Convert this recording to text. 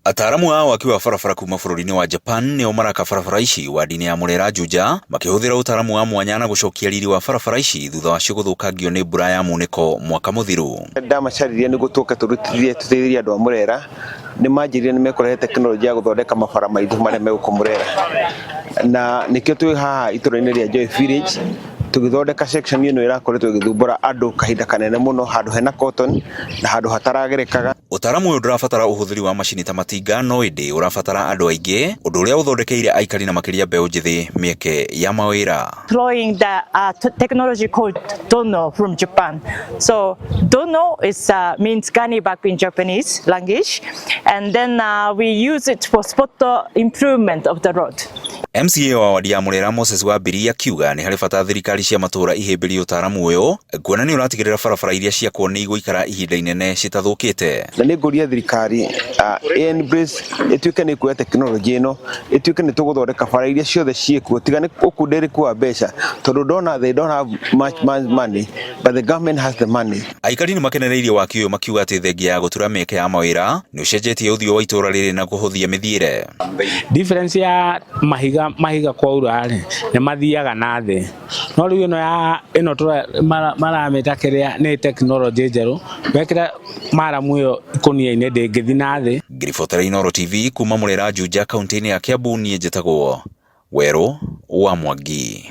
Ataaramu a waki wa barabara kuma bũrũri-inĩ wa Japan nĩo maraka barabara ici wadi-inĩ ya Murera Juja makĩhũthĩra ũtaaramu wa mwanya na gũcokia riri wa barabara ici thutha wacio gũthũkangio nĩ mbura ya munĩko mwaka mũthiru. Ndamacaririe nĩguo tũke tũrutithie tũteithĩrĩrie andũ a Murera, nĩ manjĩrire nĩ mekũrehe tekinoronjĩ ya gũthondeka mabara maitũ marĩa me gũkũ Murera, na nĩkĩo twĩ haha itũra-inĩ rĩa Joy Village tũgĩthondeka section ĩno ĩrakoretwo ĩgĩthumbũra andũ kahinda kanene mũno, handũ hena cotton na handũ hataragerekaga. Ũtaaramu ũyũ ndũrabatara ũhũthĩri wa macini ta matinga no ĩndĩ ũrabatara andũ aingĩ, ũndũ ũrĩa ũthondekeire aikari na makĩria mbeũ njĩthĩ mĩeke ya mawĩra. Deploying the technology called Dono from Japan. So Dono is means gunnyback in Japanese language, and then we use it for spot improvement of the road. MCA wa wadi ya Murera Moses Wambiri akiuga nĩ harĩ bata thirikari cia matũũra ihĩmbĩrie ũtaaramu ũyũ kuona nĩ ũratigĩrĩra barabara iria ciakwo nĩ igũikara ihinda inene citathũkĩte. Na nĩ ngũria thirikari embrace ĩtuĩke nĩ ĩkuoya tekinoronjĩ ĩno, ĩtuĩke nĩ tũgũthondeka bara iria ciothe ciĩkuo, tiga nĩ ũkundereku wa mbeca, tondũ ndona they don't have much money but the government has the money. Aikari nĩ makenereirie waki ũyũ makiuga atĩ thengia ya gũtura mĩeke ya mawĩra nĩ ũcenjetie ũthiũ wa itũũra rĩrĩ na kũhũthia mĩthiĩre. Difference ya mahiga, mahiga kwaura rĩ, nĩ mathiaga na thĩ, no rĩu ĩno ya ĩno maramĩta kĩrĩa nĩ tekinoronjĩ njerũ, wekĩra maramu ĩyo ikũnia-inĩ ndĩngĩthi na thĩ. Ngĩribotera Inooro TV kuma Murera Juja kaunti-inĩ ya Kiambu, niĩ njĩtagwo Werũ wa Mwangi.